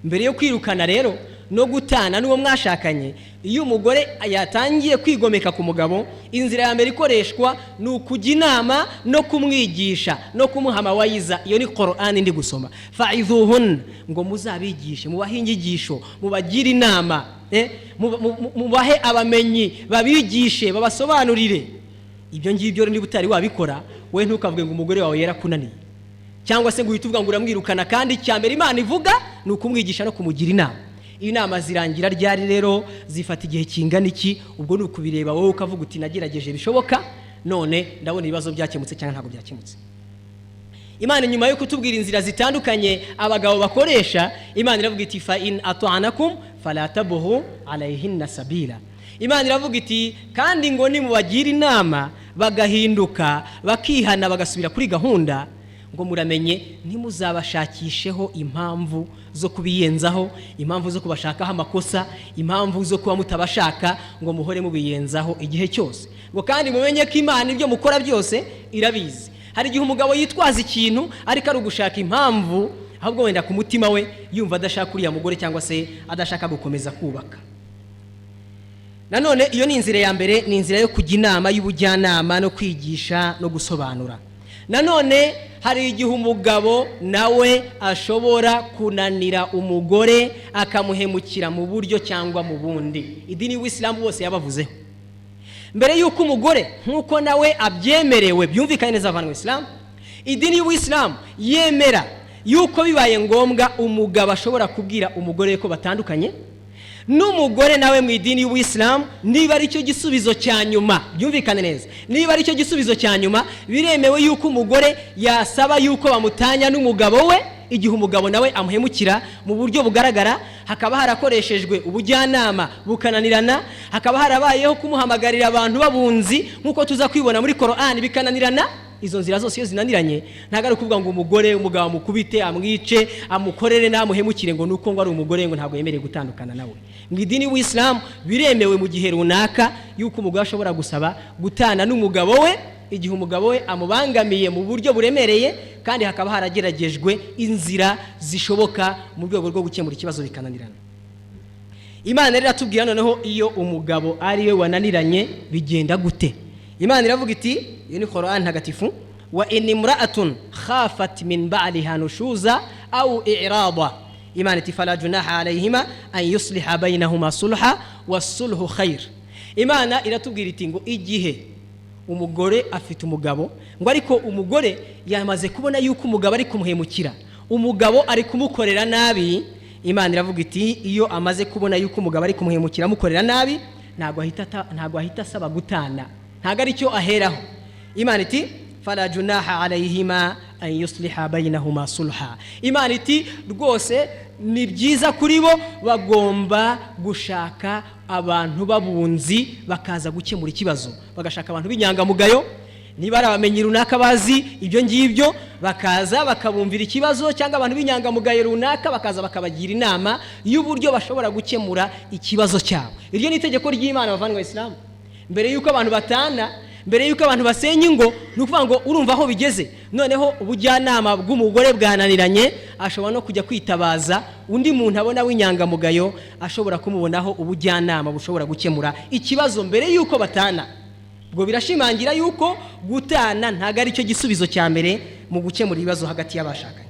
Speaker 1: mbere yo kwirukana rero no gutana n'uwo mwashakanye. Iyo umugore yatangiye kwigomeka ku mugabo, inzira ya mbere ikoreshwa ni ukujya inama no kumwigisha no kumuha amawayiza. Iyo ni Korani ndi gusoma. فعظوهن, ngo muzabigishe, mubahe inyigisho, mubagire inama, mubahe abamenyi babigishe, babasobanurire. Ibyo ngibyo niba utari wabikora, we ntukavuge ngo umugore wawe yarakunaniye, cyangwa se ngo uhite uvuga ngo uramwirukana, kandi icya mbere Imana ivuga ni ukumwigisha no kumugira inama. Inama zirangira ryari rero? Zifata igihe kingana iki? Ubwo ni ukubireba wowe ukavuga uti: "Nagerageje bishoboka, none ndabona ibibazo byakemutse cyangwa ntabwo byakemutse." Imana nyuma yo kutubwira inzira zitandukanye abagabo bakoresha, Imana iravuga iti: فإن أطعنكم فلا تبغوا عليهن سبيلا. Imana iravuga iti: "Kandi ngo nimubagira inama bagahinduka, bakihana, bagasubira kuri gahunda, ngo muramenye ntimuzabashakisheho impamvu zo kubiyenzaho, impamvu zo kubashakaho amakosa, impamvu zo kuba mutabashaka, ngo muhore mubiyenzaho igihe cyose." Ngo kandi mumenye ko Imana ibyo mukora byose irabizi. Hari igihe umugabo yitwaza ikintu ariko ari ugushaka impamvu, ahubwo wenda ku mutima we yumva adashaka uriya mugore cyangwa se adashaka gukomeza kubaka. Nanone iyo ni inzira ya mbere, ni inzira yo kujya inama, y'ubujyanama no kwigisha no gusobanura. Nanone hari igihe umugabo nawe ashobora kunanira umugore, akamuhemukira mu buryo cyangwa mu bundi. Idini y'Ubuyisilamu bose yabavuzeho mbere y'uko umugore, nk'uko nawe abyemerewe. Byumvikane neza, abantu isilamu, idini y'Ubuyisilamu yemera yuko bibaye ngombwa umugabo ashobora kubwira umugore ko batandukanye. N'umugore nawe mu idini y'Ubuyisilamu, niba ari cyo gisubizo cya nyuma, byumvikane neza, niba ari cyo gisubizo cya nyuma, biremewe yuko umugore yasaba yuko bamutanya n'umugabo we igihe umugabo nawe amuhemukira mu buryo bugaragara, hakaba harakoreshejwe ubujyanama bukananirana, hakaba harabayeho kumuhamagarira abantu b'abunzi nk'uko tuza kwibona muri Korani bikananirana. Izo nzira zose iyo zinaniranye, ntabwo ari ukuvuga ngo umugore, umugabo amukubite, amwice, amukorere n'amuhemukire, ngo nuko ngo ari umugore ngo ntabwo yemerewe gutandukana nawe. Mu idini y'Ubuyisilamu biremewe mu gihe runaka yuko umugore ashobora gusaba gutana n'umugabo we igihe umugabo we amubangamiye mu buryo buremereye, kandi hakaba harageragejwe inzira zishoboka mu rwego rwo gukemura ikibazo bikananirana. Imana rero iratubwira noneho, iyo umugabo ari we wananiranye bigenda gute? Imana iravuga iti, iyo ni Korani ntagatifu: وإن امرأة خافت من بعلها نشوزا أو إعراضا, Imana iti: فلا جناح عليهما أن يصلحا بينهما صلحا والصلح خير. Imana iratubwira iti ngo igihe umugore afite umugabo, ngo ariko umugore yamaze kubona yuko umugabo ari kumuhemukira, umugabo ari kumukorera nabi, Imana iravuga iti iyo amaze kubona yuko umugabo ari kumuhemukira, amukorera nabi, ntabwo ahita asaba gutana, ntabwo ari cyo aheraho. Imana iti: فلا جناح عليهما أن يصلحا بينهما صلحا. Imana iti rwose ni byiza kuri bo, bagomba gushaka abantu b'abunzi bakaza gukemura ikibazo, bagashaka abantu b'inyangamugayo, niba ari abamenyi runaka bazi ibyo ngibyo, bakaza bakabumvira ikibazo, cyangwa abantu b'inyangamugayo runaka bakaza bakabagira inama y'uburyo bashobora gukemura ikibazo cyabo. Iryo ni itegeko ry'Imana, bavandimwe isilamu. Mbere y'uko abantu batana, mbere y'uko abantu basenya ingo, ni ukuvuga ngo urumva aho bigeze noneho ubujyanama bw'umugore bwananiranye, ashobora no kujya kwitabaza undi muntu abona w'inyangamugayo, ashobora kumubonaho ubujyanama bushobora gukemura ikibazo mbere y'uko batana. Ubwo birashimangira yuko gutana ntabwo ari cyo gisubizo cya mbere mu gukemura ibibazo hagati y'abashakanye.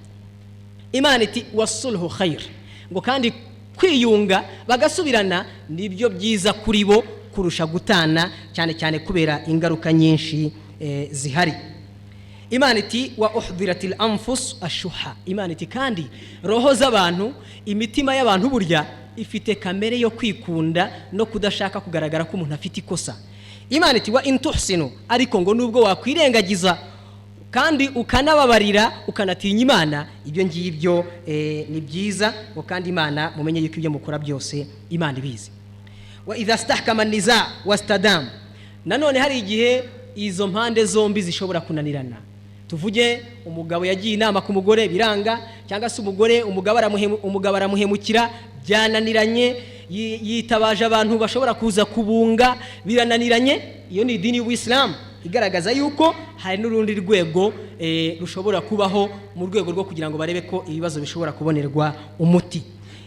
Speaker 1: Imana iti: والصلح خير, ngo kandi kwiyunga bagasubirana nibyo byiza kuri bo kurusha gutana, cyane cyane kubera ingaruka nyinshi zihari. Imana iti: وأحضرت الأنفس الشح. Imana iti kandi roho z'abantu, imitima y'abantu burya ifite kamere yo kwikunda no kudashaka kugaragara ko umuntu afite ikosa. Imana iti: وإن تحسنوا, ariko ngo nubwo wakwirengagiza kandi ukanababarira, ukanatinya Imana, ibyo ngibyo ni byiza. Ngo kandi Imana, mumenye yuko ibyo mukora byose Imana ibizi. وإذا استحكم النزاع واستدام. Nanone hari igihe izo mpande zombi zishobora kunanirana. Tuvuge umugabo yagiye inama ku mugore biranga, cyangwa se umugore umugabo aramuhemukira byananiranye. Yitabaje abantu bashobora kuza kubunga, birananiranye. Iyo ni idini y'Ubuyisilamu igaragaza yuko hari n'urundi rwego rushobora kubaho mu rwego rwo kugira ngo barebe ko ibibazo bishobora kubonerwa umuti.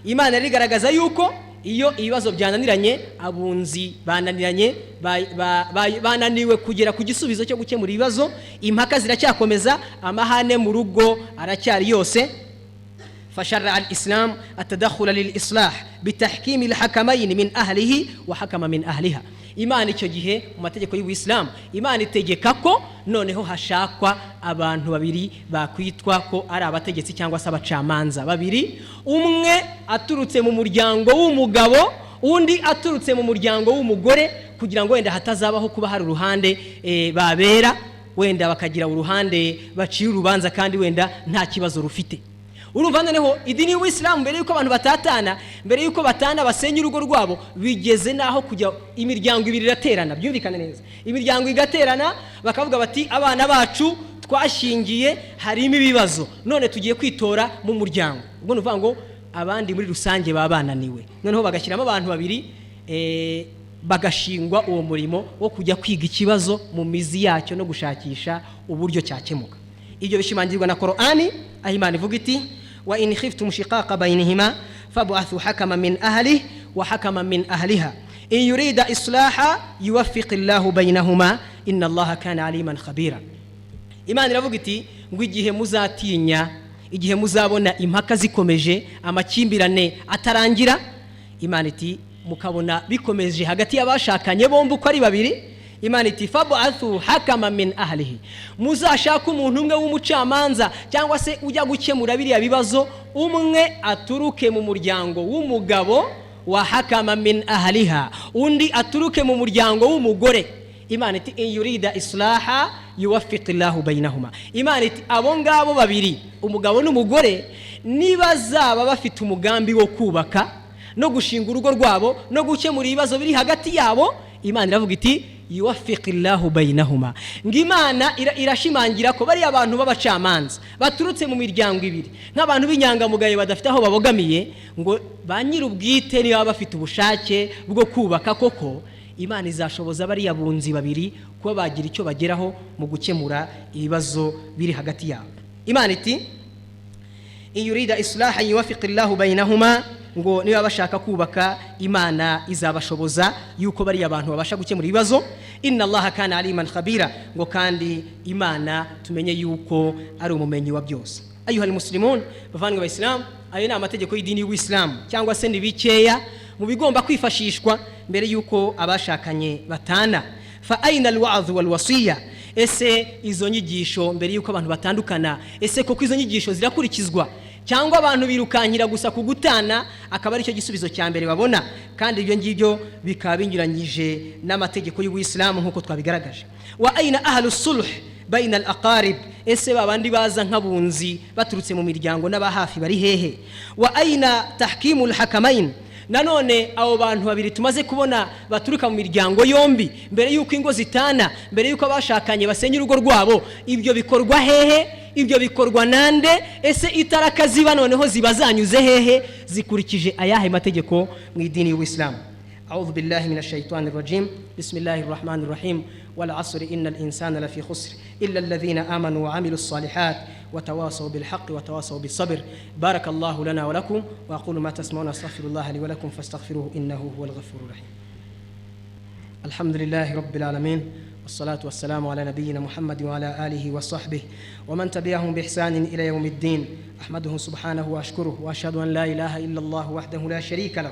Speaker 1: Imana rero igaragaza yuko iyo ibibazo byananiranye, abunzi bananiranye, bananiwe kugera ku gisubizo cyo gukemura ibibazo, impaka ziracyakomeza, amahane mu rugo aracyari yose. فشرع الإسلام التدخل للإصلاح بتحكيم الحكمين من أهله وحكم من أهلها. Imana icyo gihe mu mategeko y'Ubuyisilamu, Imana itegeka ko noneho hashakwa abantu babiri bakwitwa ko ari abategetsi cyangwa se abacamanza babiri, umwe aturutse mu muryango w'umugabo, undi aturutse mu muryango w'umugore, kugira ngo wenda hatazabaho kuba hari uruhande babera, wenda bakagira uruhande bacira urubanza kandi wenda nta kibazo rufite. Urumva noneho idini y'Ubuyisilamu, mbere y'uko abantu batatana, mbere y'uko batana basenya urugo rwabo, bigeze n'aho kujya imiryango ibiri iraterana. Byumvikane neza, imiryango igaterana bakavuga bati: "Abana bacu twashyingiye harimo ibibazo, none tugiye kwitora mu muryango." Ubwo ni ukuvuga ngo abandi muri rusange baba bananiwe, noneho bagashyiramo abantu babiri, bagashingwa uwo murimo wo kujya kwiga ikibazo mu mizi yacyo no gushakisha uburyo cyakemuka. Ibyo bishimangirwa na Korani, aho Imana ivuga iti: "وإن خفتم شقاق بينهما فابعثوا حكما من أهله وحكما من أهلها إن يريدا إصلاحا يوفق الله بينهما إن الله كان عليما خبيرا." Imana iravuga iti ngo igihe muzatinya, igihe muzabona impaka zikomeje, amakimbirane atarangira, Imana iti mukabona bikomeje hagati y'abashakanye bombi uko ari babiri, Imana iti: "فابعثوا حكما من أهله", muzashake umuntu umwe w'umucamanza cyangwa se ujya gukemura biriya bibazo, umwe aturuke mu muryango w'umugabo, وحكما من أهلها, undi aturuke mu muryango w'umugore. Imana iti: "إن يريدا إصلاحا يوفق الله بينهما." Imana iti abo ngabo babiri, umugabo n'umugore, nibazaba bafite umugambi wo kubaka no gushinga urugo rwabo no gukemura ibibazo biri hagati yabo, Imana iravuga iti: "يوفق الله بينهما." Ngo Imana irashimangira ko bariya abantu b'abacamanza baturutse mu miryango ibiri, nk'abantu b'inyangamugayo badafite aho babogamiye, ngo ba nyir'ubwite niba bafite ubushake bwo kubaka koko, Imana izashoboza bariya bunzi babiri kuba bagira icyo bageraho mu gukemura ibibazo biri hagati yabo. Imana iti: "إن يريدا إصلاحا يوفق الله بينهما." Ngo niba bashaka kubaka, Imana izabashoboza yuko bariya bantu babasha gukemura ibibazo. إن الله كان عليما خبيرا. Ngo kandi Imana tumenye yuko ari umumenyi wa byose. أيها المسلمون, bavandimwe bayisilamu, ayo ni amategeko y'idini y'Ubuyisilamu cyangwa se ni bikeya mu bigomba kwifashishwa mbere y'uko abashakanye batana. فأين الوعظ والوصية? Ese izo nyigisho mbere y'uko abantu batandukana, ese koko izo nyigisho zirakurikizwa, cyangwa abantu birukankira gusa ku gutana akaba aricyo gisubizo cya mbere babona, kandi ibyo ngibyo bikaba binyuranyije n'amategeko y'Ubuyisilamu nk'uko twabigaragaje? وأين أهل الصلح بين الأقارب? Ese babandi baza nk'abunzi baturutse mu miryango n'aba hafi bari hehe? وأين تحكيم الحكمين? Nanone abo bantu babiri tumaze kubona baturuka mu miryango yombi, mbere y'uko ingo zitana, mbere y'uko abashakanye basenya urugo rwabo, ibyo bikorwa hehe? Ibyo bikorwa nande? Ese itaraka ziba noneho ziba zanyuze hehe, zikurikije ayahe mategeko mu idini y'Ubuyisilamu? أعوذ بالله من الشيطان الرجيم. بسم الله الرحمن الرحيم. والعصر إن الإنسان لفي خسر إلا الذين آمنوا وعملوا الصالحات وتواصوا بالحق وتواصوا بالصبر. بارك الله لنا ولكم، وأقول ما تسمعون، أستغفر الله لي ولكم فاستغفروه إنه هو الغفور الرحيم. الحمد لله رب العالمين، والصلاة والسلام على نبينا محمد وعلى آله وصحبه ومن تبعهم بإحسان إلى يوم الدين. أحمده سبحانه وأشكره، وأشهد أن لا إله إلا الله وحده لا شريك له،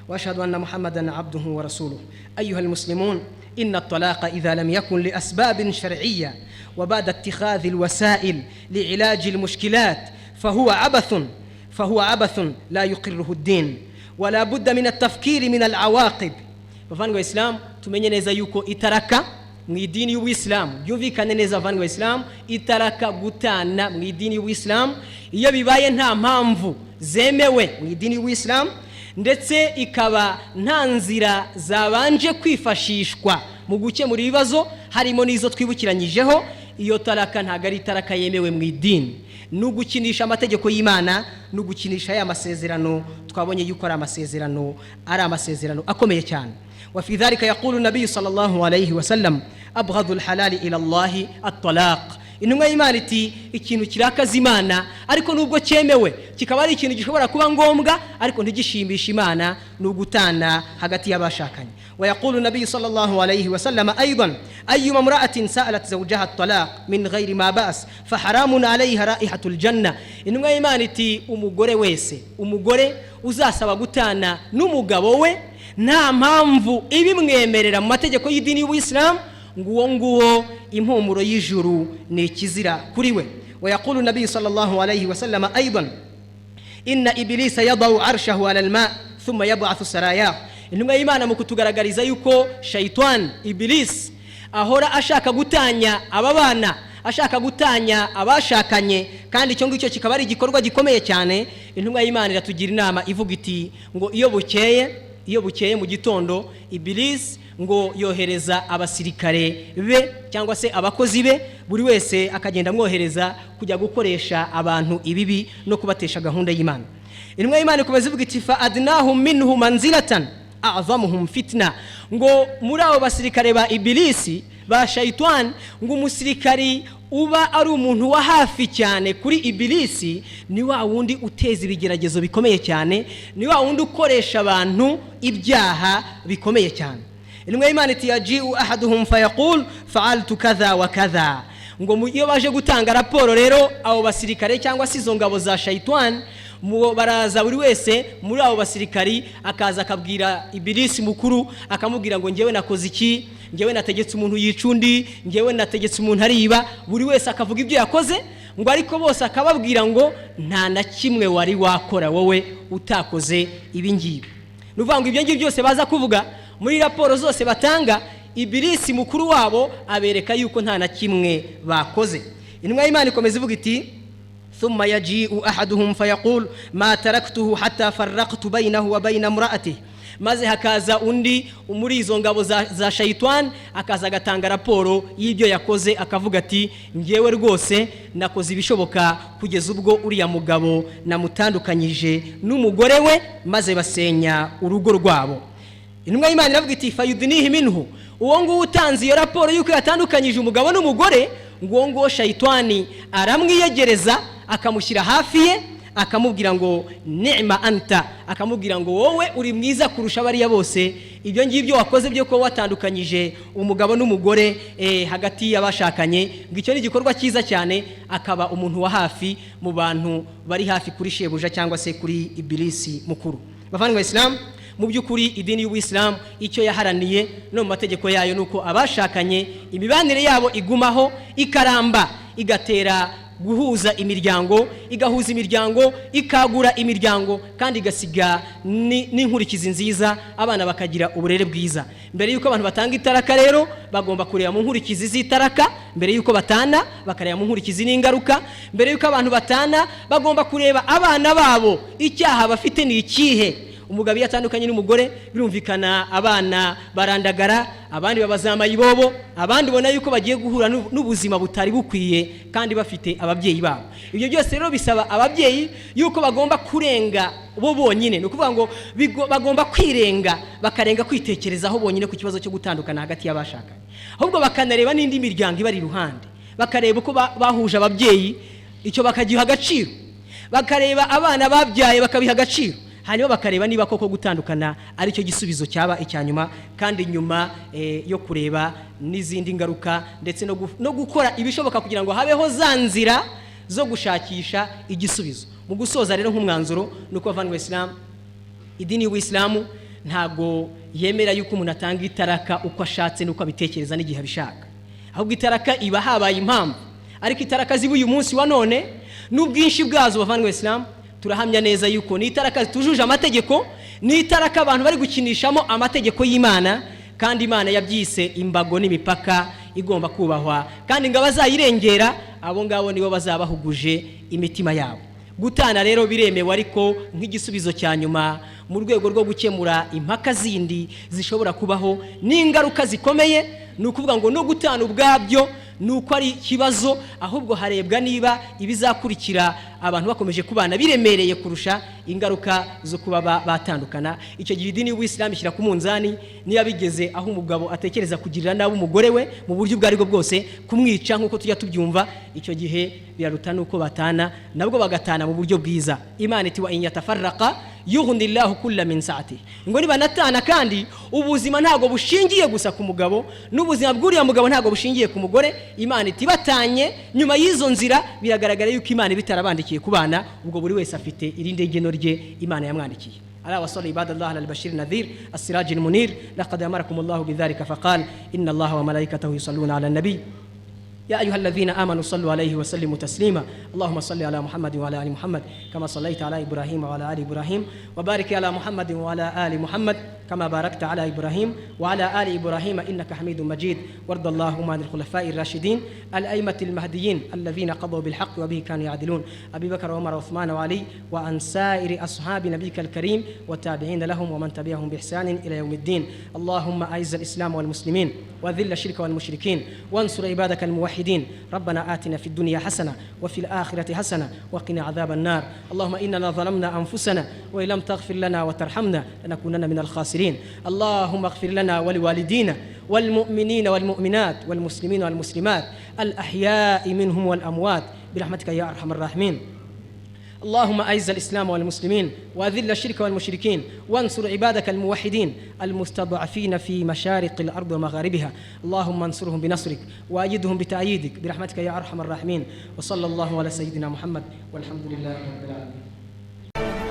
Speaker 1: واشهد ان محمدا عبده ورسوله. ايها المسلمون، ان الطلاق اذا لم يكن لاسباب شرعيه وبعد اتخاذ الوسائل لعلاج المشكلات فهو عبث، فهو عبث لا يقره الدين، ولا بد من التفكير من العواقب. Bavandimwe bayisilamu, tumenye neza yuko itaraka mu idini y'Ubuyisilamu, byumvikane neza bavandimwe bayisilamu, itaraka, gutana mu idini y'Ubuyisilamu, iyo bibaye nta mpamvu zemewe mu idini y'Ubuyisilamu, ndetse ikaba nta nzira zabanje kwifashishwa mu gukemura ibibazo, harimo n'izo twibukiranyijeho, iyo taraka ntabwo ari itaraka yemewe mu idini. Ni ugukinisha amategeko y'Imana, ni ugukinisha ya masezerano twabonye yuko ari amasezerano akomeye cyane. وفي ذلك يقول النبي صلى الله عليه وسلم: أبغض الحلال إلى الله الطلاق. Intumwa y'Imana iti: "Ikintu kirakaza Imana, ariko nubwo cyemewe, kikaba ari ikintu gishobora kuba ngombwa, ariko ntigishimishe Imana, ni ugutana hagati y'abashakanye." ويقول النبي صلى الله عليه وسلم أيضا: أيما امرأة سألت زوجها الطلاق من غير ما بأس فحرام عليها رائحة الجنة. Intumwa y'Imana iti: "Umugore wese, umugore uzasaba gutana n'umugabo we nta mpamvu ibimwemerera mu mategeko y'idini y'Ubuyisilamu, ngo uwo nguwo impumuro y'ijuru ni ikizira kuri we." ويقول النبي صلى الله عليه وسلم أيضا: إن إبليس يضع عرشه على الماء ثم يبعث سراياه. Intumwa y'Imana mu kutugaragariza yuko shayitani Ibilisi ahora ashaka gutanya aba bana, ashaka gutanya abashakanye, kandi icyo ngicyo kikaba ari igikorwa gikomeye cyane, intumwa y'Imana iratugira inama ivuga iti ngo iyo bukeye mu gitondo, Ibilisi ngo yohereza abasirikare be cyangwa se abakozi be, buri wese akagenda amwohereza kujya gukoresha abantu ibibi no kubatesha gahunda y'Imana. Intumwa y'Imana ikomeza ivuga iti: فأدناهم منه منزلة أعظمهم فتنة. Ngo muri abo basirikare ba Ibilisi, ba shayitani, ngo umusirikari uba ari umuntu wa hafi cyane kuri Ibilisi ni wa wundi uteza ibigeragezo bikomeye cyane, ni wa wundi ukoresha abantu ibyaha bikomeye cyane. Intumwa y'Imana iti: يجيء أحدهم فيقول فعلت كذا وكذا. Ngo iyo baje gutanga raporo rero, abo basirikare cyangwa se izo ngabo za shayitani baraza, buri wese muri abo basirikari akaza akabwira Ibilisi mukuru, akamubwira ngo: "Ngewe nakoze iki, ngewe nategetse umuntu yica undi, ngewe nategetse umuntu ariba." Buri wese akavuga ibyo yakoze, ngo ariko bose akababwira ngo: "Nta na kimwe wari wakora wowe utakoze ibi ngibi." Ni ukuvuga ngo ibyo ngibyo byose baza kuvuga muri raporo zose batanga, Ibilisi mukuru wabo abereka yuko nta na kimwe bakoze. Intumwa y'Imana ikomeza ivuga iti: ثم يجيء أحدهم فيقول: ما تركته حتى فرقت بينه وبين امرأته. Maze hakaza undi muri izo ngabo za shayitani, akaza agatanga raporo y'ibyo yakoze, akavuga ati: "Ngewe rwose nakoze ibishoboka kugeza ubwo uriya mugabo namutandukanyije n'umugore we, maze basenya urugo rwabo." Intumwa y'Imana iravuga iti: فيدنيه منه. Uwo nguwo utanze iyo raporo y'uko yatandukanyije umugabo n'umugore, ngo uwo nguwo shayitani aramwiyegereza, akamushyira hafi ye, akamubwira ngo: نعم أنت. Akamubwira ngo: "Wowe uri mwiza kurusha bariya bose. Ibyo ngibyo wakoze byo kuba watandukanyije umugabo n'umugore, hagati y'abashakanye, ngo icyo ni igikorwa cyiza cyane." Akaba umuntu wa hafi mu bantu bari hafi kuri shebuja cyangwa se kuri Ibilisi mukuru. Bavandimwe Isilamu, mu by'ukuri idini y'Ubuyisilamu icyo yaharaniye no mu mategeko yayo ni uko abashakanye imibanire yabo igumaho, ikaramba, igatera guhuza imiryango, igahuza imiryango, ikagura imiryango, kandi igasiga n'inkurikizi nziza, abana bakagira uburere bwiza. Mbere y'uko abantu batanga itaraka rero, bagomba kureba mu nkurikizi z'itaraka. Mbere y'uko batana, bakareba mu nkurikizi n'ingaruka. Mbere y'uko abantu batana, bagomba kureba abana babo, icyaha bafite ni ikihe? Umugabo iyo atandukanye n'umugore, birumvikana abana barandagara, abandi babaza mayibobo, abandi ubona yuko bagiye guhura n'ubuzima butari bukwiye kandi bafite ababyeyi babo. Ibyo byose rero bisaba ababyeyi yuko bagomba kurenga bo bonyine. Ni ukuvuga ngo bagomba kwirenga, bakarenga kwitekerezaho bonyine ku kibazo cyo gutandukana hagati y'abashakanye, ahubwo bakanareba n'indi miryango ibari iruhande, bakareba uko bahuje ababyeyi, icyo bakagiha agaciro, bakareba abana babyaye bakabiha agaciro, hanyuma bakareba niba koko gutandukana aricyo gisubizo cyaba icya nyuma, kandi nyuma yo kureba n'izindi ngaruka, ndetse no gukora ibishoboka kugira ngo habeho za nzira zo gushakisha igisubizo. Mu gusoza rero, nk'umwanzuro, ni uko bavandimwe Isilamu, idini y'Ubuyisilamu ntabwo yemera yuko umuntu atanga itaraka uko ashatse n'uko abitekereza n'igihe abishaka, ahubwo itaraka iba habaye impamvu. Ariko itaraka ziba uyu munsi wa none n'ubwinshi bwazo, bavandimwe Isilamu, turahamya neza yuko ni itaraka zitujuje amategeko, ni itaraka abantu bari gukinishamo amategeko y'Imana, kandi Imana yabyise imbago n'imipaka igomba kubahwa, kandi ngo abazayirengera abo ngabo nibo bazaba bahuguje imitima yabo. Gutana rero biremewe, ariko nk'igisubizo cya nyuma mu rwego rwo gukemura impaka zindi zishobora kubaho n'ingaruka zikomeye. Ni ukuvuga ngo no gutana ubwabyo. ni uko ari ikibazo, ahubwo harebwa niba ibizakurikira abantu bakomeje kubana biremereye kurusha ingaruka zo kuba batandukana. Icyo gihe idini y'Ubuyisilamu ishyira ku munzani niba bigeze aho umugabo atekereza kugirira nabi umugore we mu buryo ubwo aribwo bwose, kumwica nk'uko tujya tubyumva. Icyo gihe biraruta nuko batana, nabwo bagatana mu buryo bwiza. Imana iti: "وإن يتفرقا يغن الله كلا من سعته." Ngo nibanatana kandi, ubuzima ntabwo bushingiye gusa ku mugabo, n'ubuzima bw'uriya mugabo ntabwo bushingiye ku mugore. Imana iti batanye nyuma y'izo nzira, biragaragara yuko Imana iba itarabandikiye ku bana. Ubwo buri wese afite irindi geno rye Imana yamwandikiye. ألا وصلوا عباد الله على البشير النذير السراج المنير. لقد أمركم الله بذلك فقال: إن الله وملائكته يصلون على النبي، يا أيها الذين آمنوا صلوا عليه وسلموا تسليما. اللهم صل على محمد وعلى آل محمد كما صليت على إبراهيم وعلى آل إبراهيم، وبارك على محمد وعلى آل محمد كما باركت على إبراهيم وعلى آل إبراهيم، إنك حميد مجيد. وارض اللهم عن الخلفاء الراشدين الأئمة المهديين الذين قضوا بالحق وبه كانوا يعدلون، أبي بكر وعمر وعثمان وعلي، وعن سائر أصحاب نبيك الكريم والتابعين لهم ومن تبعهم بإحسان إلى يوم الدين. اللهم أعز الإسلام والمسلمين، وأذل الشرك والمشركين، وانصر عبادك الموحدين. ربنا آتنا في الدنيا حسنة وفي الآخرة حسنة وقنا عذاب النار. اللهم إننا ظلمنا أنفسنا، وإن لم تغفر لنا وترحمنا لنكونن من الخاسرين. اللهم اغفر لنا ولوالدينا والمؤمنين والمؤمنات والمسلمين والمسلمات الأحياء منهم والأموات برحمتك يا أرحم الراحمين. اللهم اعز الاسلام والمسلمين، واذل الشرك والمشركين، وانصر عبادك الموحدين المستضعفين في مشارق الارض ومغاربها. اللهم انصرهم بنصرك وايدهم بتاييدك برحمتك يا ارحم الراحمين. وصلى الله على سيدنا محمد، والحمد لله رب العالمين.